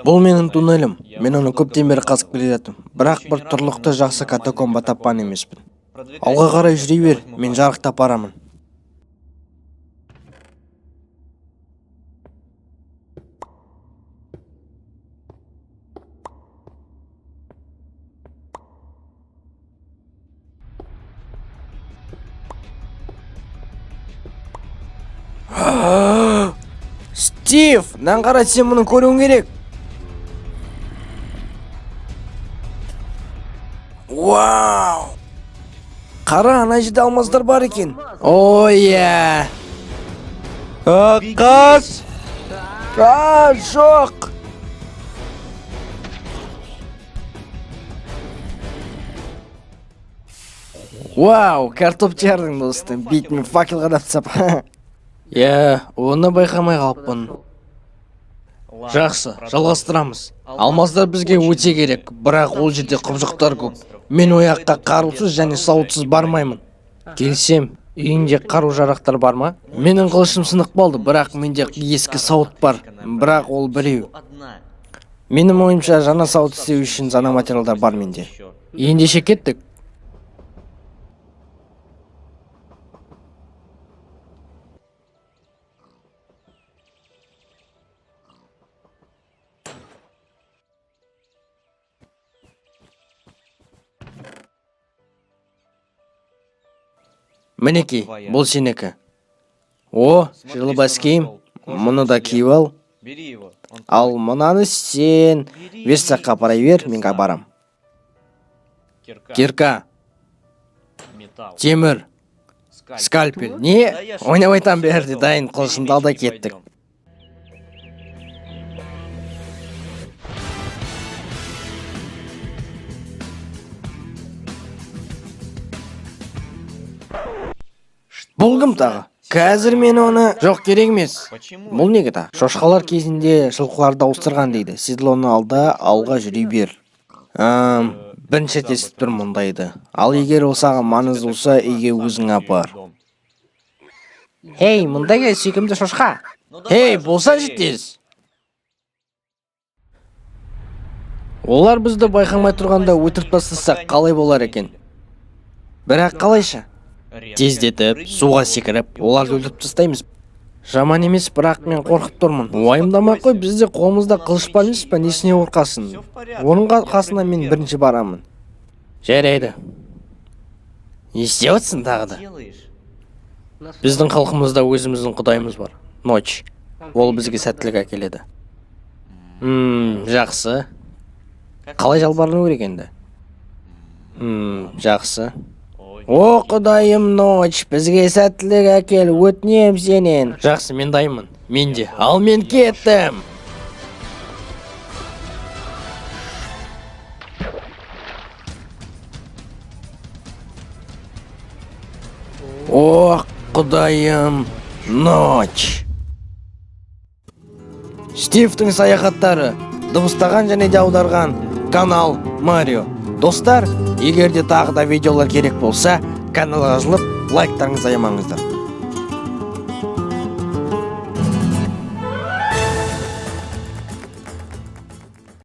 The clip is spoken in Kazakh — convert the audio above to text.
Бұл менің туннелім. Мен оны көптен бері қазып келе жатырмын. Бірақ бір тұрлықты жақсы катакомба тапқан емеспін. Алға қарай жүре бер, мен жарықтап барамын. Стив, мынаны қара, сен мұны көруің керек. Вау! Қара, ана жерде алмаздар бар екен. О, иә. Қаш! А, жоқ! Вау, картоп тердің, достым. Бетіме факел қадап тастап. Иә, оны байқамай қалыппын. Жақсы, жалғастырамыз. Алмаздар бізге өте керек, бірақ ол жерде құбыжықтар көп. Мен ол жаққа қарусыз және сауытсыз бармаймын. Келсем, үйіңде қару-жарақтар бар ма? Менің қылышым сынық болды, бірақ менде ескі сауыт бар, бірақ ол біреу. Менің ойымша, жаңа сауыт істеу үшін жаңа материалдар бар менде. Ендеше кеттік. Мінекей, бұл сенікі. О, жылы бас киім. Мұны да киіп ал. Ал мынаны сен верстакқа апара бер, мен барам. Кирка, темір, скальпель. Не? Ойнап айтам, бәрі де дайын, қылышымды ал да кеттік. Бұл кім тағы? Қазір мен оны... Жоқ, керек емес. Бұл неге тағы? Шошқалар кезінде жылқыларды ауыстырған дейді. Седлоны алда, алға жүре бер. Бірінші рет естіп тұрмын мұндайды. Ал егер ол саған маңызды болса, үйге өзің апар. Хей, мұнда кел, сүйкімді шошқа. Хей, болсаңшы тез. Олар бізді байқамай тұрғанда өлтіріп тастаса қалай болар екен? Бірақ қалайша? Тездетіп, суға секіріп, оларды өлтіріп тастаймыз. Жаман емес, бірақ мен қорқып тұрмын. Уайымдамай қой, бізде қолымызда қылыш бар емес па, несіне қорқасың? Оның қасына мен бірінші барамын. Жарайды. Не істеп жатсың тағы да? Біздің халқымызда өзіміздің құдайымыз бар. Ночь. Ол бізге сәттілік әкеледі. Жақсы. Қалай жалбарыну керек енді? Жақсы. О, құдайым Ночь, бізге сәттілік әкел, өтінем сенен. Жақсы, мен дайынмын. Мен де. Ал мен кеттім. О, құдайым Ночь. Стивтің саяхаттары дыбыстаған және де аударған канал Марио. Достар, егер де тағы да видеолар керек болса, каналға жазылып, лайктарыңызды аямаңыздар.